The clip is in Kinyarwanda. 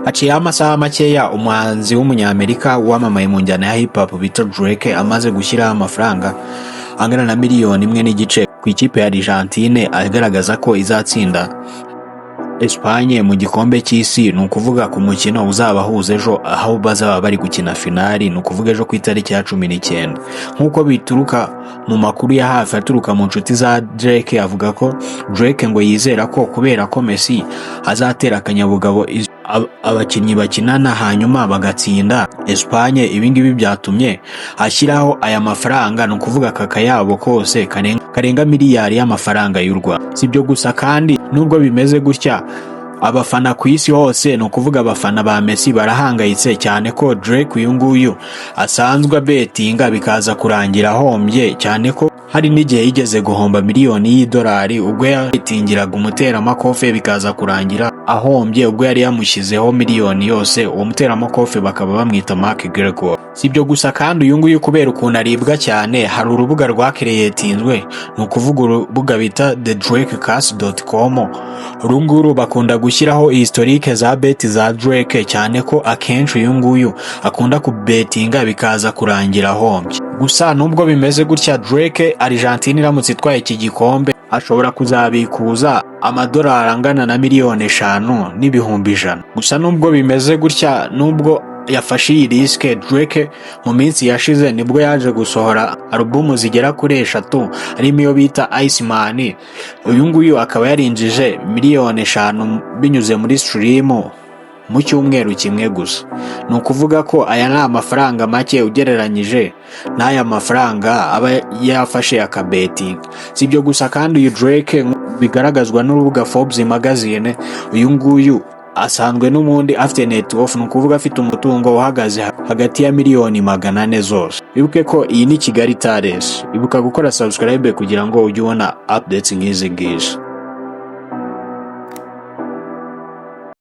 Haciyeho amasaha makeya umuhanzi w'Umunyamerika wamamaye mu njyana ya hip hop bita Drake amaze gushyiraho amafaranga angana na 1.5 miliyoni ku ikipe ya Argentine, agaragaza ko izatsinda Espagne mu gikombe cy'isi, ni ukuvuga ku mukino uzabahuza ejo aho bazaba bari gukina finali, ni ukuvuga ejo ku itariki ya 19. Nk'uko bituruka mu makuru ya hafi aturuka mu nshuti za Drake, avuga ko Drake ngo yizera ko kubera ko Messi azatera akanyabugabo abakinnyi bakinana, hanyuma bagatsinda Espagne. Ibi ngibi byatumye ashyiraho aya mafaranga, ni ukuvuga aka kayabo kose karenga miliyari y'amafaranga y'u Rwanda. Si ibyo gusa kandi, nubwo bimeze gutya, abafana ku isi hose, ni ukuvuga abafana ba Messi, barahangayitse cyane ko Drake uyu nguyu asanzwe abetinga bikaza kurangira ahombye, cyane ko hari n'igihe yigeze guhomba miliyoni y'idolari ubwo yabetingiraga umuteramakofe bikaza kurangira ahombye, ubwo yari yamushyizeho miliyoni yose. Uwo muteramakofe bakaba bamwita McGregor. Si ibyo gusa kandi, uyu nguyu kubera ukuntu aribwa cyane, hari urubuga rwakereyetinzwe, ni ukuvuga urubuga bita thedrakecast.com. Uru nguru bakunda gushyiraho historique za bet za Drake, cyane ko akenshi uyu nguyu akunda kubetinga bikaza kurangira ahombye. Gusa nubwo bimeze gutya, Drake, Argentine iramutse itwaye iki gikombe, ashobora kuzabikuza amadolari angana na 5,100,000. Gusa nubwo bimeze gutya, nubwo yafashe iyi risk, Drake mu minsi yashize nibwo yaje gusohora alubumu zigera kuri eshatu, harimo iyo bita Iceman. Uyu nguyu akaba yarinjije 5 miliyoni binyuze muri stream mu cyumweru kimwe gusa. Ni ukuvuga ko aya ni amafaranga make ugereranyije n'aya mafaranga aba yafashe akabetinga. Si ibyo gusa kandi, uyu Drake, bigaragazwa n'urubuga Forbes Magazine, uyu nguyu asanzwe n'ubundi afite net worth, ni ukuvuga afite umutungo uhagaze hagati ya miliyoni 400 zose. Wibuke ko iyi ni Kigali Tales. Ibuka gukora subscribe kugira ngo ujye ubona updates nk'izi ngizi.